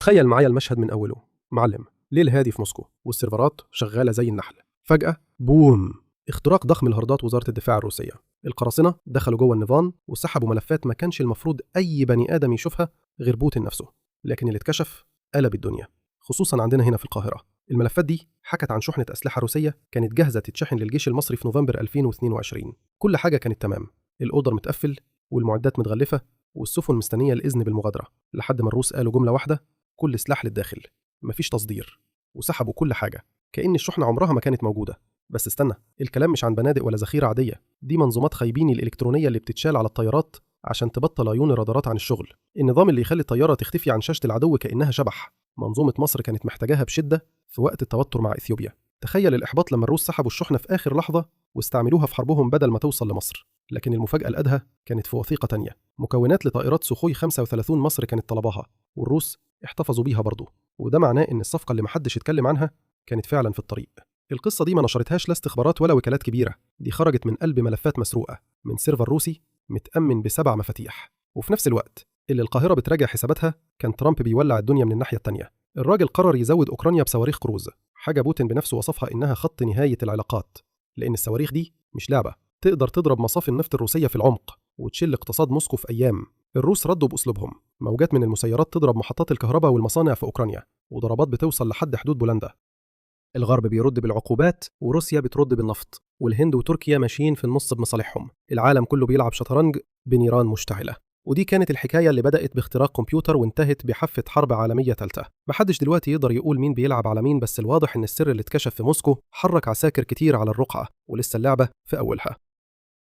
تخيل معايا المشهد من أوله معلم. ليل هادي في موسكو والسيرفرات شغالة زي النحل. فجأة بوم، اختراق ضخم لهاردات وزارة الدفاع الروسية. القراصنة دخلوا جوه النظام وسحبوا ملفات ما كانش المفروض أي بني آدم يشوفها غير بوتين نفسه. لكن اللي اتكشف قلب الدنيا، خصوصا عندنا هنا في القاهرة. الملفات دي حكت عن شحنة أسلحة روسية كانت جاهزة تتشحن للجيش المصري في نوفمبر 2022. كل حاجة كانت تمام، ال order متقفل والمعدات متغلفة والسفن مستنية الإذن بالمغادرة، لحد ما الروس قالوا جملة واحدة: كل سلاح للداخل، مفيش تصدير. وسحبوا كل حاجة كأن الشحنة عمرها ما كانت موجودة. بس استنى، الكلام مش عن بنادق ولا ذخيرة عادية، دي منظومات خايبيني الإلكترونية اللي بتتشال على الطيارات عشان تبطل عيون الرادارات عن الشغل. النظام اللي يخلي الطيارة تختفي عن شاشة العدو كأنها شبح. منظومة مصر كانت محتاجاها بشدة في وقت التوتر مع إثيوبيا. تخيل الإحباط لما الروس سحبوا الشحنة في آخر لحظة واستعملوها في حربهم بدل ما توصل لمصر. لكن المفاجأة الأدهى كانت في وثيقة تانية، مكونات لطائرات سوخوي 35 مصر كانت طلباها والروس احتفظوا بيها برضه. وده معناه إن الصفقة اللي محدش اتكلم عنها كانت فعلا في الطريق. القصة دي ما نشرتهاش لا استخبارات ولا وكالات كبيرة، دي خرجت من قلب ملفات مسروقة من server روسي متأمن ب7 مفاتيح. وفي نفس الوقت اللي القاهرة بتراجع حساباتها، كان ترامب بيولع الدنيا من الناحية التانية. الراجل قرر يزود أوكرانيا بصواريخ كروز، حاجة بوتين بنفسه وصفها إنها خط نهاية العلاقات، لأن الصواريخ دي مش لعبة، تقدر تضرب مصافي النفط الروسية في العمق وتشل اقتصاد موسكو في أيام. الروس ردوا بأسلوبهم، موجات من المسيرات تضرب محطات الكهرباء والمصانع في أوكرانيا، وضربات بتوصل لحد حدود بولندا. الغرب بيرد بالعقوبات وروسيا بترد بالنفط، والهند وتركيا ماشيين في النص بمصالحهم. العالم كله بيلعب شطرنج بنيران مشتعلة. ودي كانت الحكاية اللي بدأت باختراق كمبيوتر وانتهت بحفة حرب عالمية ثالثة. محدش دلوقتي يقدر يقول مين بيلعب على مين، بس الواضح إن السر اللي اتكشف في موسكو حرك عساكر كتير على الرقعة، ولسه اللعبة في أولها.